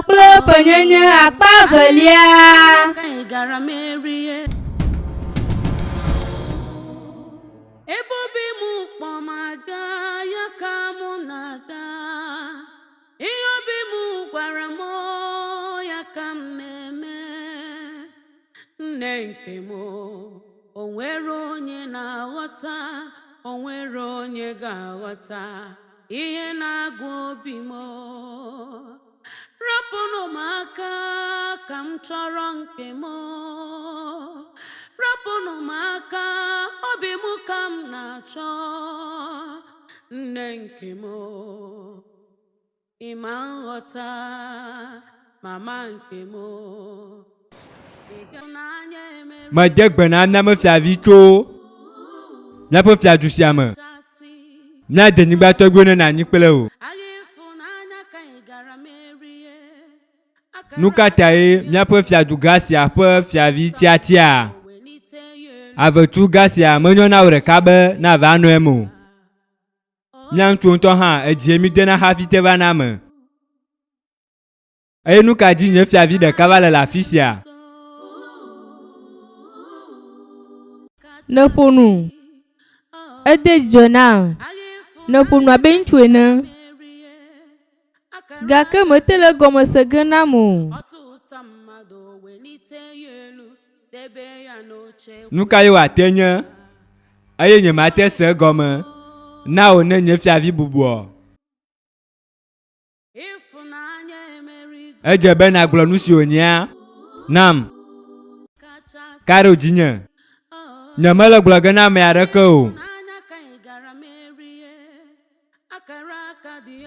kple ƒenyenye akpa evelia. Ebe obi m kpọ m aga, ya ka mụ na-aga. Ihe obi m gwara m, ya ka m na-eme. Nne nke m, o nwere onye na-aghọta, o nwere onye ga-aghọta ihe na-agụ obi m. Rapụnụ m aka ka m chọrọ nke m. Rapụnụ m aka obi m ka m na-achọ. Nne nke m, ị ma nghọta, mama nke m. Ịhụnanya emere Mede gbe na míaƒe fiavi tso míaƒe fiadu sia me. chasị. Mía denyigba tɔgbuiwo nenɔ anyi kple wò. Agha ịfụnanya ka ị gara merie. Nu ka tae míaƒe fiadugã sia ƒe fiavi tiatia Welite ya elu. avetsu gã sia menyo na wò ɖeka be nava nɔ eme o? Mía ŋutsu ŋutɔ hã edzie mídena hafi te va na eme. Eye nu ka dzi nye fiavi ɖeka va le le afi sia? Nèƒo nu. Ede dzidzɔ nam. Nèƒo nu abe ŋutsu ene. Gake mete le egɔme se ge nam o. Nu kae wòate nye eye nyemate se egɔme na wò ne nye fiavi bubua? Edze be nàgblɔ nu si wònyea nam. Ka ɖo dzinye. Nyemele gblɔ ge na ame aɖeke o.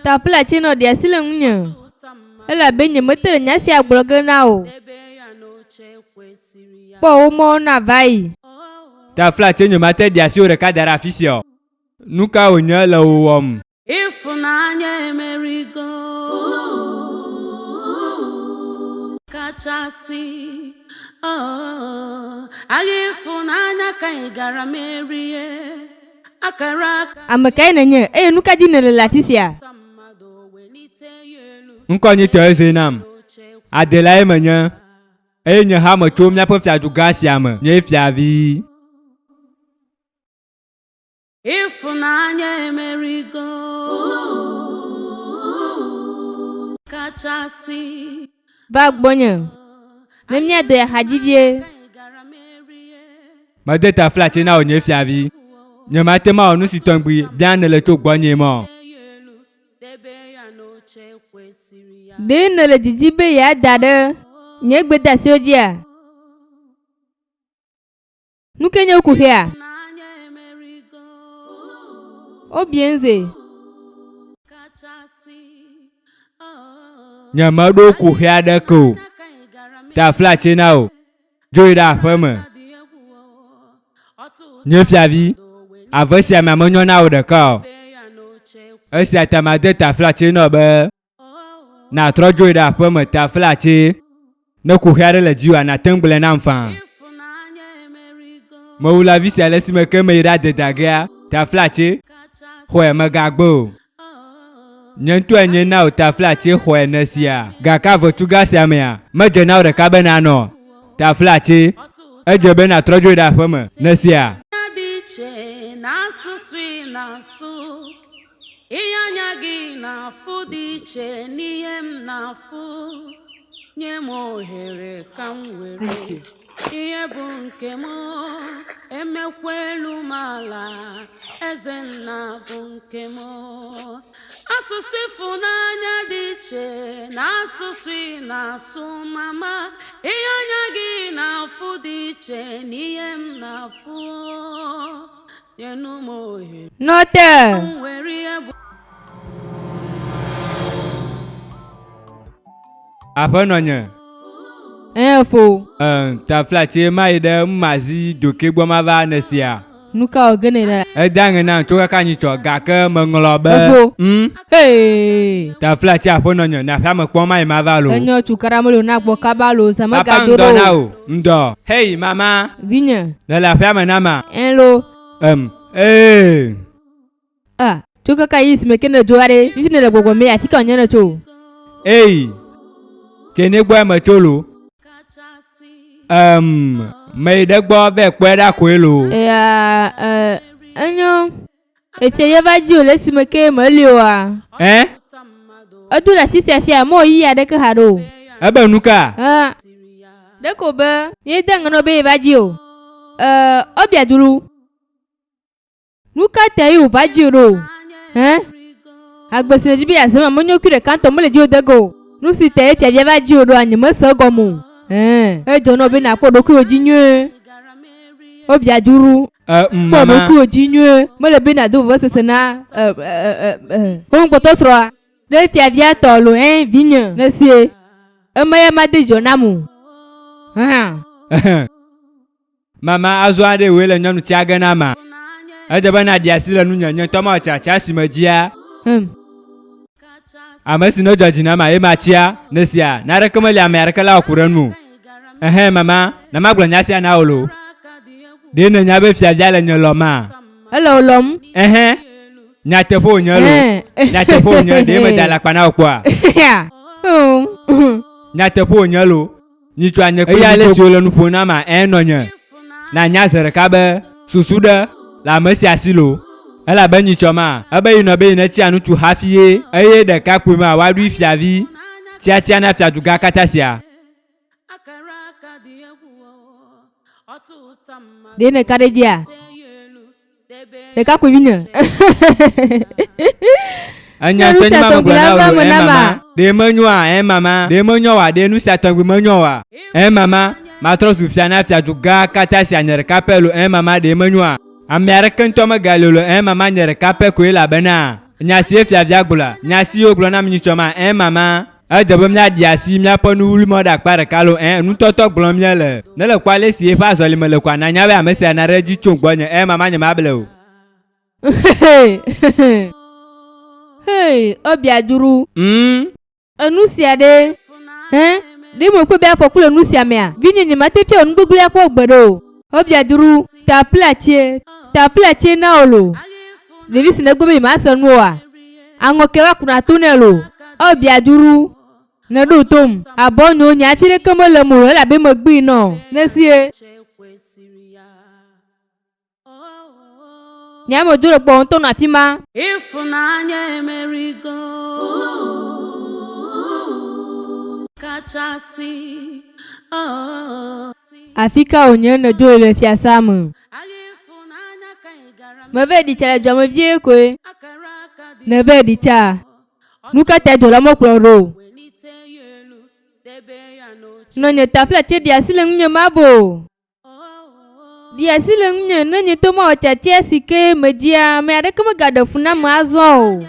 Taflatse nɔ ɖe asi le ŋunye, elabe nyemete le nya sia gblɔ ge na wò. Kpɔ wò mɔwo nava yi. Taflatse nyemate ɖe asiwò ɖeka da ɖe afi sia o. Nu ka wònye le wò wɔm? Ịfụnanya emerigo kachasị oh, agha ịfụnanya ka ị gara merie akara aka Ame kae nènye eye nu ka dzi nèle le afi sia? mmadụ welite ya elu Ŋkɔ nyuitɔ eze nam. Adelae menye, eye nye hã metso míaƒe fiadugã sia me. Nyee fiavi. Ịfụnanya emerigo kachasị Va gbɔnye, ne míado ya xa dzi vie. Mede taflatse na wò nye fiavi. Nyemate ŋu awɔ nu si tɔgbi biam nèle tso gbɔnyee ma o. Ɖe nèle didim be yeada ɖe nye gbedeasiwo dzia? Nu ke nye kuxia? Wobia ŋze. Nyemeɖo kuxi aɖeke o. Taflatse na wò. Dzo yi ɖe aƒe me. Nye fiavi, ave sia mea menyo na wò ɖeka o. Esia ta made taflatse nɔ be nàtrɔ dzo yi ɖe aƒe me taflatse. Ne kuxi aɖe le dziwòa, nàte ŋu gblɔe nam faa. Mewu lãvi sia le esime ke meyi ɖe adedagea, taflatse, xɔe, mègagbe o. Nye ŋutɔe nye na wò taflatse xɔe nèsia. Gake avetuga sia mea, medze na wò ɖeka be nànɔ. Taflatse, edze be nàtrɔ dzo yi ɖe aƒeme, nèsia? Ihe anya gị na-afụ dị iche n'ihe m na-afụ. Nye m ohere ka m were ihe bụ nke m. Emekwa elu m ala, eze nna bụ nke m. Asụsụ ịfụnanya dị iche na asụsụ ị na-asụ mama. Ihe anya gị na-afụ dị iche n'ihe m na-afụ. Nyenụ m ohere Nɔ te. ka m were ihe bụ Aƒenɔnye, Ẽ fo. Ẽ, taflatse mayi ɖe mazi doke gbɔ mava nèsia? Nu ka wɔ ge nèle? Ede aŋe nam tso kaka nyitsɔ gake meŋlɔ be. Efo. Ŋ, Hee. taflatse aƒenɔnye, nɔ aƒea me kpɔm mayi mava loo. Enyo tukaɖa mele o na gbɔ kaba loo, zã Papa megado ŋdɔ ɖe na o. wò, ŋdɔ. Hei, mama, Vinye. nèle aƒea me nama? Ẽ loo. Em, ee. Ah, tso kaka yi esime ke nèdzo aɖe, fifi nèle gbɔgbɔ mee, afi ka wònye nètso? Ei. Tse ne gbɔe metso lo. Em, meyi ɖe gbɔ vɛ kpɔe ɖa koe lo. Eya, e, enyo. Efia ye va dzi o le esime ke meli oa? Ɛ? Edo le afi sia fia, mewɔ ɣeyiɣi aɖeke haɖe o. Ebe nu ka? Ẽ, ɖeko be míede ŋgɔ nɔ be yeva dzi o. E, ebia dulu. Nu ka tae wòva dzi ɖo? Ẽ? Agbe si nèdi be yeazã ma menyo kui ɖeka ŋutɔ mele dziwò de ge o. Nu si tae fiavia va dziwò ɖoa, nyemese egɔme o. Ẽ, edzɔ na wò be nàkpɔ ɖokuiwò dzi nyuie. Wobia dzuru. E, Kpɔ mama. ɖokuiwò dzi nyuie. Mele be nàdo vevesese na e, e, e, e, wò ŋukpɔtɔ srɔ̃a ɖe fiavia tɔ loo. Ẽ, vinye, nèsee. Ema ya made dzidzɔ nam o. Hã. Mama azɔ aɖe wòe le nyɔnu tsia ge na ma. Edze be naɖi asi le nunye, nye ŋutɔ mawɔ tiatia si medzia. Hmm. Ame si nedzɔ dzi na ma ye matsia, nesia, naneke meli ame aɖeke la wɔ ku ɖe nu o. Ehɛ̃ mama, na magblɔ nya sia na wò loo. Ɖe nènya be fiavia le nye lɔ̃ma? Ele wò lɔ̃m. Ehɛ̃, nyateƒe wònye loo. Nyateƒe wònye, ɖe meda alakpa na wò kpɔa? Nyateƒe wònye loo. Nyitsɔa nye kple ale si wole nu ƒom na ma ẽ nɔnye. Nanya zi ɖeka be susu ɖe le ame sia si loo. Elabe nyitsɔ ma, ebe yinɔ be yinetsia ŋutsu hafi ye eye ɖekakpui ma woaɖoe fiavi tiatia na fiadugã katã sia. Ɖe nèka ɖe edzia? Ɖekakpui vinye. Enya ŋutɔ nyi ma megblɔ na wò ɛ mama. Ɖe menyoa ɛ mama. Ɖe menyo wa ɖe nu sia tɔgbi menyo wa. Ɛ mama. Matrɔ zu fia na fiadu gã katã sia nye ɖeka pɛ lo ɛ mama ɖe menyoa. Ame aɖeke ŋutɔ megali o lo ɛ mama nye ɖeka pɛ koe elabena nya sie fiavia gblɔa. Nya si wogblɔ nam nyitsɔ ma ɛ mama. Edze be míaɖi asi míaƒe nuwluimɔ ɖe akpa ɖeka loo, ẽ, nutɔtɔ gblɔm míele. Ne èle kpɔ ale si eƒe azɔlime le koa, nànya be ame sia na ɖe edzi tso gbɔnye, ẽ, mama nyemable o. Hei, ebia dzro. Mm. Enu sia ɖe, hẽ, ɖe mekpɔe be afɔku le nu sia mea? Vinye, nyemate fia wò nu gbegblẽa kpɔ gbeɖe o. Ebia dzro. Taƒlatsie, taƒlatsie na wò loo. Ɖevi si negbe be yemase nu oa? Aŋɔkɛ va kuna to nɛ loo. Ebia dzru. Nèɖo tom. Abɔ nyo nye afi ɖeke mele eme o elabe megbee nɔ o. Nesie. Nye ame do ɖe gbɔwò ŋutɔ nɔ afi ma. Ịfụnanya emerigo kachasị oh. Afi ka wònye nèdo le fiasea me? Mevɛ ɖi tsa le dua me vie koe. Nèvɛ ɖi tsa. Nu ka tae dzɔla mekplɔ wò ɖo o? Nɔnye taflatse ɖi asi le ŋunye mavo o. Ɖi asi le ŋunye ne nye ŋutɔ mawɔ tiatia si ke medzia, ame aɖeke megaɖe fu nam azɔ o.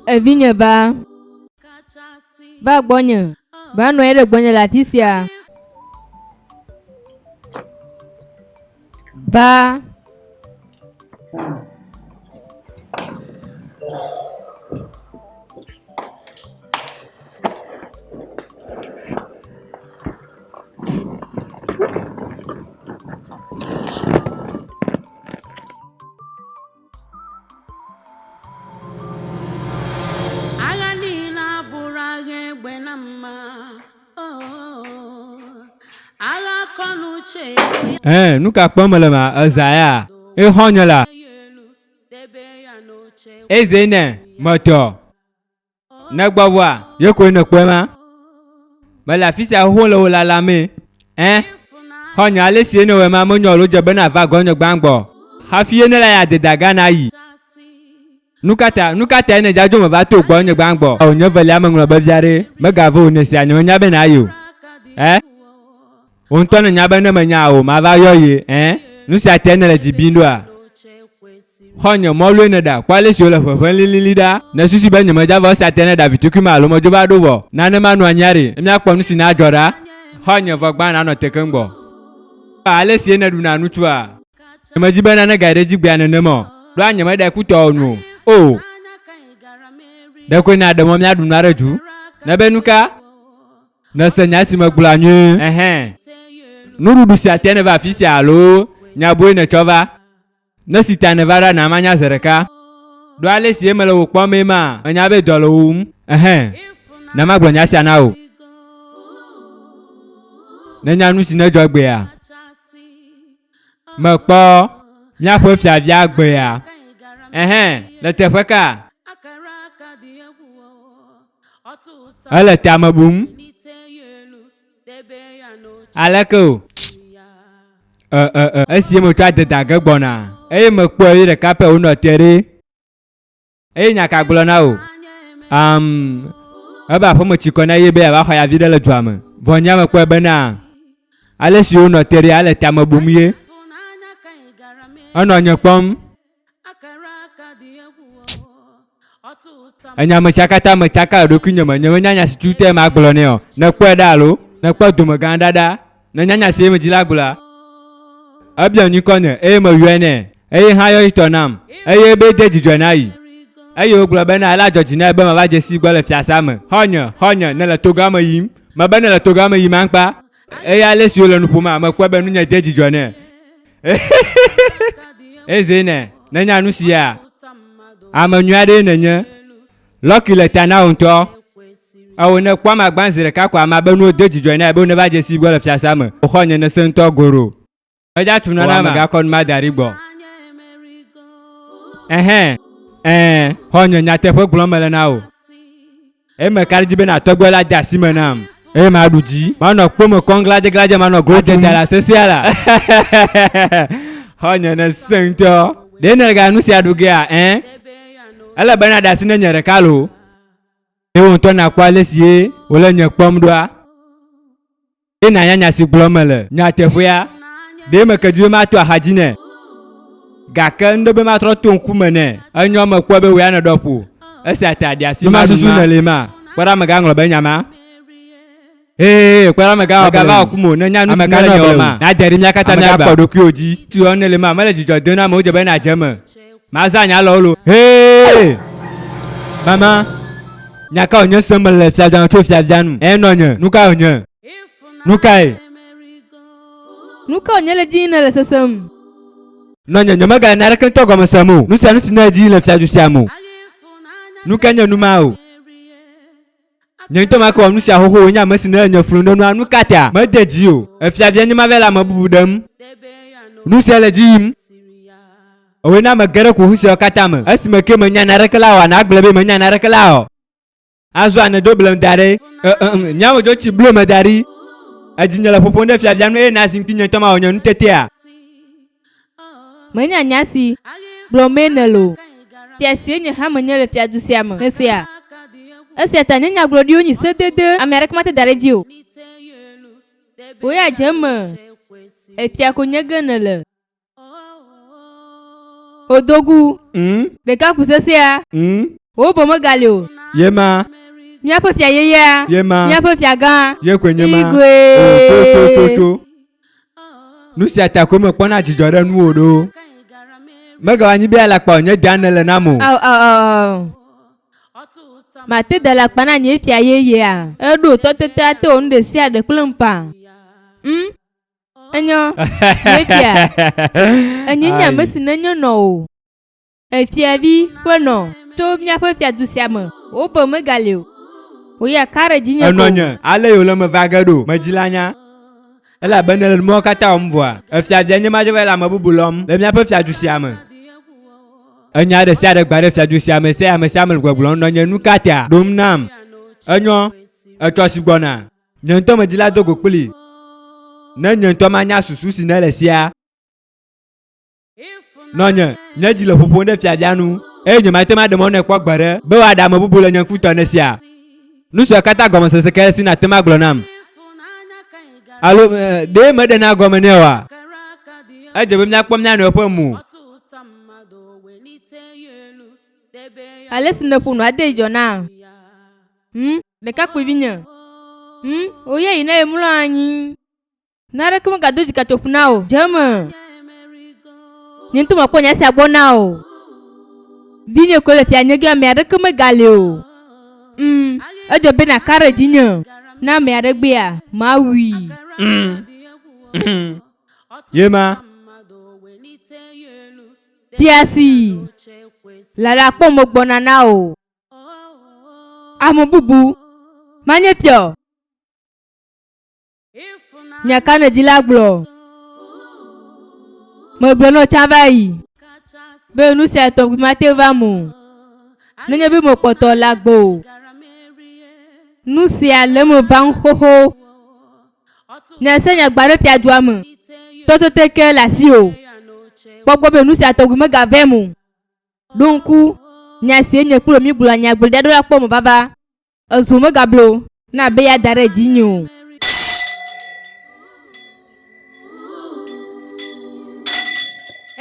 Evinye va. Va gbɔnye. Va nɔ anyi ɖe gbɔnye le afi sia. Va. Agha niile abụrụ agha egbe na mma. Oh, agha akọ na uche Ẽ, nu ka kpɔm mele ma? Eza ya. Exɔ nye la. debe ya n'oche. Eze ne metɔ. Ne gbɔvɔa, ye koe nèkpɔe ma. Mele afi sia xoxo le wò lalamee. Ẽ, xɔ̃nye, ale si ye nèwɔe ma menyo alo dze be nàva gɔnye gbãgbɔ hafi ye ne la ya deda ga nayi. Nu ka ta, nu ka tae nèdza dzo meva to gbɔnye gbãgbɔ? Ao, nye velia meŋlɔ be via ɖe, megave o nèsia, nyemenya be nàyi o. Ẽ, wò ŋutɔ nènya be ne menya o, mava yɔ ye. Ẽ, nu sia tae nèle dzi bim ɖoa? Xɔ̃nye, mɔlue nèɖa, kpɔ ale si wòle ʋeʋẽ lilili ɖa. Nèsusui be nyemedza vɔ esia tae nèɖa vi tukui ma alo medzo va ɖo vɔ? Nane manɔ anyia ɖe, ne míakpɔ nu si nadzɔ ɖa. Xɔ̃nye, vɔ gbã nànɔ te keŋ gbɔ. Ale si nèɖuna nu tsoa? Nyemedi be nane gayi ɖe edzi gbea nenem o. Ɖoa nyemeɖae ku tɔwò nu o. O! Ɖekoe nàɖe mɔ míaɖu nua ɖe du. Nèbe nuka? Nèse nya si megblɔa nyuie. Ɛhɛ̃. Nuɖuɖu sia tae nèva afi sia alo nya bue nètsɔ va? Ne si ta nèva ɖa, na manya zi ɖeka. Ɖo ale si mele wò kpɔmee ma, menya be dɔ le wò wum. Ɛhɛ̃. Na magblɔ nya sia na wò. Nènya nu si nedzɔ egbea? Mekpɔ míaƒe fiavia egbea. Ɛhɛ̃, le teƒe ka? Ele tame bum. Aleke o? E, e, e, esi metsɔ adeda ge gbɔna eye mekpɔe eye ɖeka pɛ wonɔ te ɖe. Eye nya ka gblɔ na wò? Am, ebe aƒeme tsi kɔ na ye be yeava xɔ ya vi ɖe le dua me. Vɔ nye mekpɔe bena ale si wonɔ te ɖea ele tame bum ye. Enɔ nye kpɔm. Enya me tsia katã metsaka le ɖokuinye me. Nyemenya nya si tututue magblɔ nɛ o. Nèkpɔe ɖa alo? Nèkpɔ domegã ɖa ɖa? Nènya nya si medzi la gblɔa? Ebia ŋkɔ nye eye meyɔe nɛ, eye hã yɔ etɔ nam, eye be de dzidzɔe na yi. Eye wògblɔ bena, Ele adzɔ dzi na be mava dze sii gbɔ le fiasea me. Xɔ̃nye, xɔ̃nye, nèle togã me yim. Mebe nèle togã me yim aŋkpa. Eye ale si wòle nu ƒoma, mekpɔe be nunye de dzidzɔ nɛ. Eze nɛ, nènya nu sia? Ame nyui aɖee nènye. Lucky le ta na wò ŋutɔ. Ewò ne kpɔ ame agbã zi ɖeka ko amea be nuwo de dzidzɔe na ye be woneva dze sii gbɔ le fiasea me. Wò xɔ̃nye nèse ŋutɔ goro. Medza tu nɔ na ame gakɔ nu ma da ɖi gbɔ. Ɛhɛn, ɛɛ, xɔ̃nye nyateƒe gblɔm mele na wò. Eye meka ɖe edzi be nàtɔgbe la de asi me nam. Eye maɖu dzi. Manɔ kpo me kɔm gladzegladzɛ manɔ glo tum. Adedala sesẽa la. Xɔ̃nye nèse ŋutɔ. Ɖe nèle nu sia ɖu gea? Ɛ̃. Ele be nàɖe asi ne nye ɖeka loo. Eye wò ŋutɔ nàkpɔ ale si ye wòle nye kpɔm ɖoa. Eye nànya nya si gblɔm mele. Nyateƒea, ɖe meke di be mato axa dzi nɛ. Gake ŋɖe be matrɔ to ŋkume nɛ. Enyɔ mekpɔe be wò ya nèɖɔ ƒo. Esia ta ɖe asi maɖu nua. Nèli ma? Kpɔ ɖa mègaŋlɔ be nya ma. Ee, kpɔ ɖa mègawɔ Mègava wɔ kum o. Nènya nu si nele nye wɔm ma? Nàdze ɖi mía katã míakpɔ ɖokuiwò dzi. Si wɔm nèle ma, mele dzidzɔ dom na amewo dze be nàdze eme. Mazã nye alɔwo loo. Hee! Mama, nya ka wònye sem mele le fiavia me tso fiavia nu? Ẽ, nɔnye, nu ka wònye? Nu kae? Nu ka wònye le edzi nèle sesem? Nɔnye, nyemegale naneke ŋutɔ gɔme sem o. Nu sia nu si ne edzi le fiadu sia me o. Nu kae nye nu ma o? Nye ŋutɔ makewɔ nu sia xoxo wònye ame si ne nye flu ɖe nua. Nu ka ta? Mede dzi o. Efiavia nye mava le ame bubu ɖem. Nu sia le dzi yim. Ewɔe na mege ɖe kuxi siawo katã me. Esime ke menya naneke la oa, nàgblɔ be menya naneke la o. Azɔ ane do blem da ɖi. E, e, e, nye ame dzo tsi blo me da ɖi. Edzinye le ƒoƒom ɖe fiavia nu eye nazi ŋkui nye ŋutɔ mawɔ nye nutetea. Menya nya si gblɔmee nèle o. Fia sie nye hã menye le fiadu sia me. Nèsea? Esia ta nye nyagblɔɖiwo nyi sedede, ame aɖeke mate da ɖe edzi o. Wò ya dze eme, efia ko nye ge nèle. Odogu, ɖekakpui sesẽa, wò bo megali o. Ye ma. Míaƒe fia yeyea. Ye ma. Míaƒe fia gã. Ye koe nye ma. Igwe. O, tso, tso, tso, tso. Nu sia ta koe mekpɔna dzidzɔ ɖe nuwò ɖo. Megawɔ anyi be alakpa wònye dea nèle nam o. Ao, ao, ao, ao. Mate da alakpa na nye fia yeyea. Eɖo tɔtete ate wɔ nu ɖe sia ɖe kple ŋpa. Ŋ? Enyo, nye fia. Enye nye ame si nenyo nɔ o. Efiavi ƒe nɔ tso míaƒe fiadu sia me. Wò be megali o. Wò ya ka ɖe dzinye ko. Enɔnye, ale yi wòle eme va ge ɖo, medzi la nya. Elabe nèle nu mawo katã wɔm vɔa, efiavia nye ma dzo va yi le ame bubu lɔm le míaƒe fiadu sia me. Enya ɖe sia ɖe gba ɖe fiadu sia me sia ame sia ame le gbɔgblɔm, nɔnye nu ka ta ɖom nam? Enyo, etsɔ si gbɔna, nye ŋutɔ medzi la do go kplii. Ne nye ŋutɔ manya susu si nèle sia. Nɔnye, nye dzi le ƒoƒom ɖe fiavia nu, eye nyemate ŋu aɖe mɔ nɛ kpɔ gbeɖe be wòaɖe ame bubu le nye ŋkutɔ ne sia. Nu siawo katã gɔmesese kae si nàte ŋu agblɔ nam? Alo ɖe meɖena gɔme nɛ oa? Edze be míakpɔ mía nɔewo ƒe mo. Ale si nèƒo nu ade dzidzɔ nam. Hm, ɖekakpuivinye. Hm, wò ya yi ne mlɔ anyi. Naneke megado dzikatsoƒo na wò. Dze eme. Nye ŋutɔ mekpɔ nya sia gbɔ na wò. Vinye koe le fia nye ge, ame aɖeke megali o. Ŋ, edzɔ be nàka ɖe dzinye. Ne ame aɖe gbea, mawui. Ŋ, ŋ, ye ma. Fia si lala kpɔ megbɔna na wò. Ame bubu. Manye fiɔ. Nya ka nèdi la gblɔ? Megblɔ nɔ tsã va yi be nu sia tɔgbi mate ŋu va eme o nenye be mekpɔtɔ le agbe o. Nu sia le eme vam xoxo. Nya sia nya gba ɖe fiadua me. Tɔtete ke le asiwò. Kpɔ gbɔ be nu sia tɔgbi megavem o. Ɖo ŋku nya si nye kple wò mígblɔ nyagblɔɖi aɖewo la kpɔ me vava. Ezo megable o, ne abe ya da ɖe dzinye o.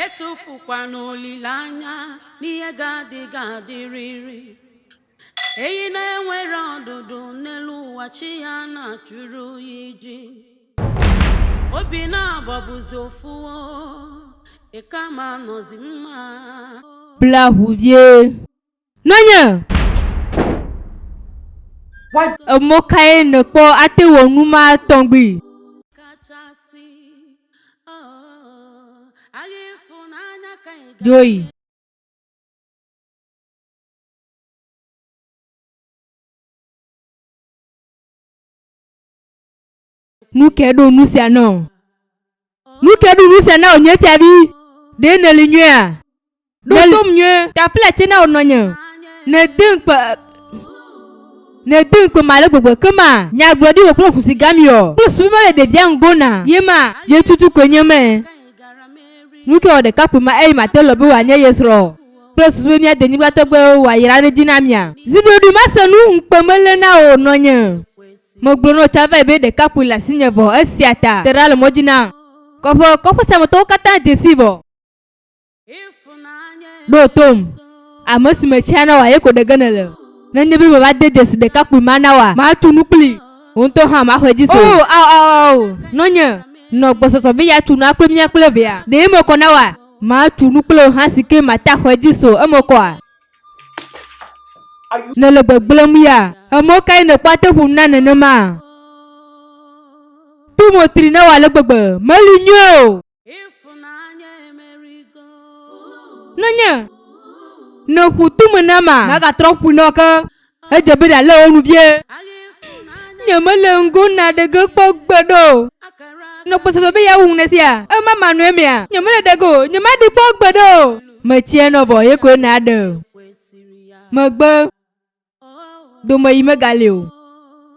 Etufukwana olileanya n'ihe ga-adị ga-adịrịrị. Ehi na-enwere ọdụdụ n'elu ụwa chi ya na-achụrụ ya iji. Obi na-agbabụzi ofuo, ịkama nọzi mma. Bla ʋu vie. Nɔnye! Emɔ kae nèkpɔ ate wɔ nu ma tɔgbi? Dzo yi. Nu kae ɖo nu sia na wò? Nu kae ɖo nu sia na wò, nye fiavi? Ɖe nèli nyuiea? Ɖo tom nyuie, taƒle tse na wò nɔnye. Nède ŋukpe, nède ŋukpe ma ale gbegbe ke ma nyagblɔɖi wò kple ʋusigami ɔ? Kple susu be mele ɖevia ŋgo na ye ma? Ye tutu koe nye mɛ. Nu ke wɔ ɖekakpui ma eye mate lɔ be wòanye ye srɔ̃ o kple susu be mía denyigba tɔgbewo wòayra ɖe edzi na mía. Zi ɖoɖoe mase nu ŋukpe mele na wò nɔnye. Megblɔ na wò tsã va yi be ɖekakpui le asinye vɔ esia ta te ɖa le mɔ dzi nam. Kɔƒe, kɔƒe sia me tɔwo katã dze sii vɔ. Ɖo tom, ame si metsia na wòa ye ko ɖe ge nèle. Nenye be meva de dzesi ɖekakpui ma na wòa, matu nu kplii. Wò ŋutɔ hã màxɔe dzi se o. Oo, ao, ao, ao, nɔnye, nɔ gbɔsɔsɔ be yeatu nua kple mía kple evea. Ɖe eme kɔ na wòa? Matu nu kple wò hã si ke màte axɔe dzi se o, eme kɔa? Nèle gbegblẽm ya? Emɔ kae nèkpɔ ate ƒo nu na nenema? Tu mo tri na wò ale gbegbe. Meli nyuie o. Nenye nèƒo tome nama, magatrɔ ƒoe na wò ke. Edze be ɖalé wò nu vie. Nyemele ŋgo na ɖe ge kpɔ gbeɖe o. Nɔ gbɔsɔsɔ be yeawu ŋu sia? Ema manɔe mea? Nyemele ɖe ge o. Nyemaɖi kpɔ gbeɖe o. Metsia nɔ vɔ ye koe nàɖe. Megbe domeyi megali o.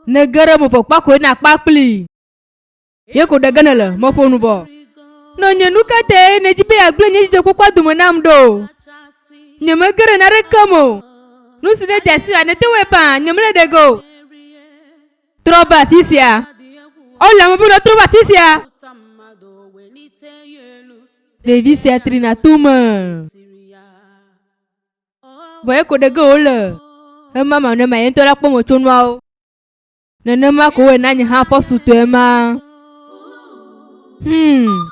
Nège ɖe eme vɔ kpa koe nàkpa kplii. Ye ko ɖe ge nèle, meƒo nu vɔ. Nɔnye, nu ka tae nèdi be yeagblẽ nye dzidzɔkpɔkpɔa dome nam ɖo? Nyemege ɖe naneke me o. Nu si nèdze asi la, nète wɔe faa, nyemele ɖe ge o. Trɔ va afi sia. Ɔle ame be trɔ va afi sia. Ɖevi sia trina tome. Vɔ ye ko ɖe ge wòle. Ema manɔe ye ŋutɔ la kpɔ metsonuawo. Nenema ko wòe na nye hã fɔ sutɔe ma. Hmm.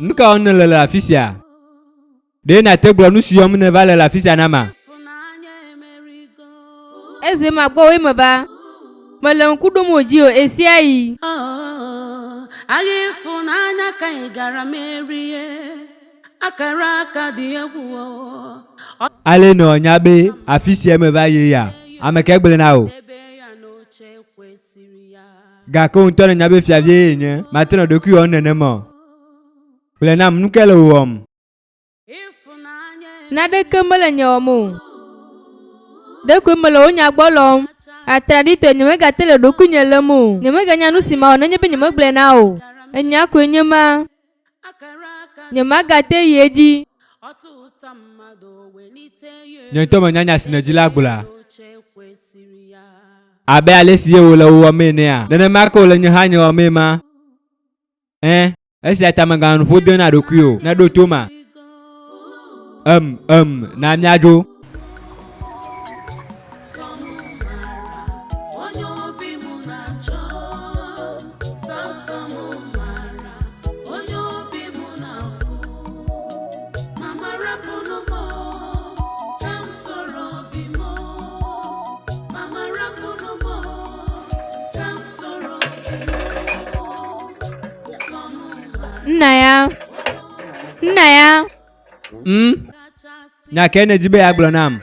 Nu ka wɔm nèle le afi sia? Ɖe nàte gblɔ nu si wɔm nèva le le afi sia nama? Ezi ma gbɔwòe meva. Mele ŋku ɖom wò dzi o ɣesiaɣi. Agha ịfụnanya ka ị gara merie akara aka dị egwu o. Ale nɔ nya be afi sia meva ye ya, ame kae gblɔe na wò? Debe ya n'oche kwesịrị ya. Gake wò ŋutɔ nènya be fiavie yenye, mate nɔ ɖokuiwò wɔm nenema o. Gblɔe nam, nu kae le wò wɔm? Naneke mele nye wɔm o. Ɖekoe mele wò nya gbɔ lɔm. Atraɖitɔe, nyemegate le ɖokuinye lém o. Nyemeganya nu si mawɔ nenye be nyemegblɔe na wò o. Enya koe nye ma. Nyemagate yi edzi. Nye ŋutɔ menya nya si nèdi la gblɔa? Abe ale si ye wòle wò wɔmee enea, nenema ke wòle nye hã nye wɔmee ma. Ẽ, esia ta mèganɔ nu ƒo dem na ɖokuiwò o, ne ɖo to ma. Em, em, na míadzo. Nna ya. Nna ya. Mm. Nya kae nèdi be yeagblɔ nam?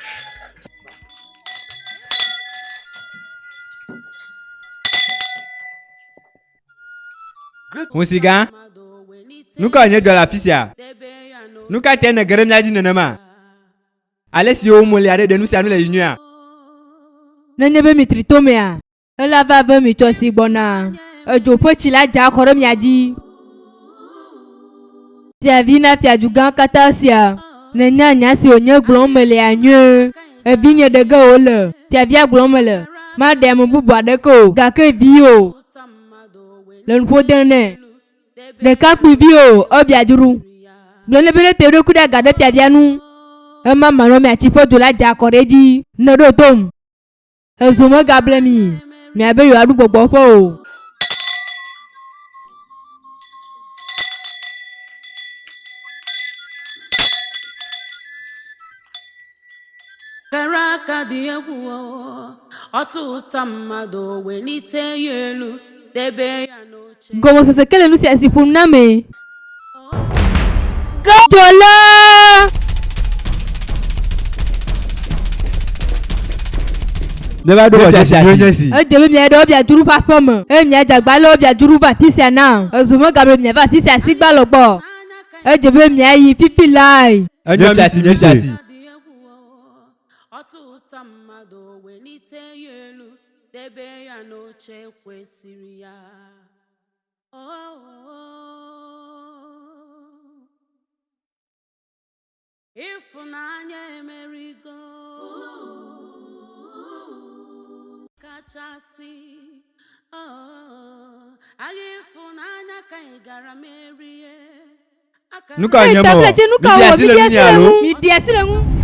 Ŋusigã, nu ka wònye dzɔ le afi sia? Nu ka tae nège ɖe mía dzi nenema? Ale si wò mo lia ɖe ɖe nu sia nu le yi nyuia? Nenye be mitri to mea, Ela va ve mi tsɔ si gbɔna. Edzo ƒe tsi la dza kɔ ɖe mia dzi. Fiavi na fiadugã katã sia. Nènya nya si wònye gblɔm melea nyuie. Evinye ɖe ge wòle. Fiavia gblɔm mele. Maɖe ame bubu aɖeke o, gake viwò le nuƒo dem nɛ. Ɖekakpuivi o, ebia dzru. Gblɔ nɛ be nete eɖokui ɖe aga ɖe fiavia nu. Ema manɔmea tsi ƒe dzo la dza kɔ ɖe edzi. Nèɖo tom. Ezo megable mi miabe yewoaɖu gbɔgbɔ ƒe o. Kara aka dị egwu o, ọtụta mmadụ welite ya elu debe ya n'oche. Gɔmesese ke le nu sia si ƒom na ame. Dzɔla! Neva ɖo xɔ dzesi nyuie si. Edze be miaɖe Obiaduru ƒe aƒe me eye miadze agba lé Obiaduru va afi sia nam. Ezu megable miava afi sia sigba le gbɔ. Edze be miayi fifi lae. Enyo mi si mi si. Ọtụta mmadụ welite ya elu debe ya n'oche kwesịrị ya. Ịfụnanya emerigo kachasị agha ịfụnanya ka ị gara merie. Nu ka nye mɔ? Nu ka Mi wɔ? di asi le Mi di ŋunye asi le alo? ŋu. Mi di asi le ŋu.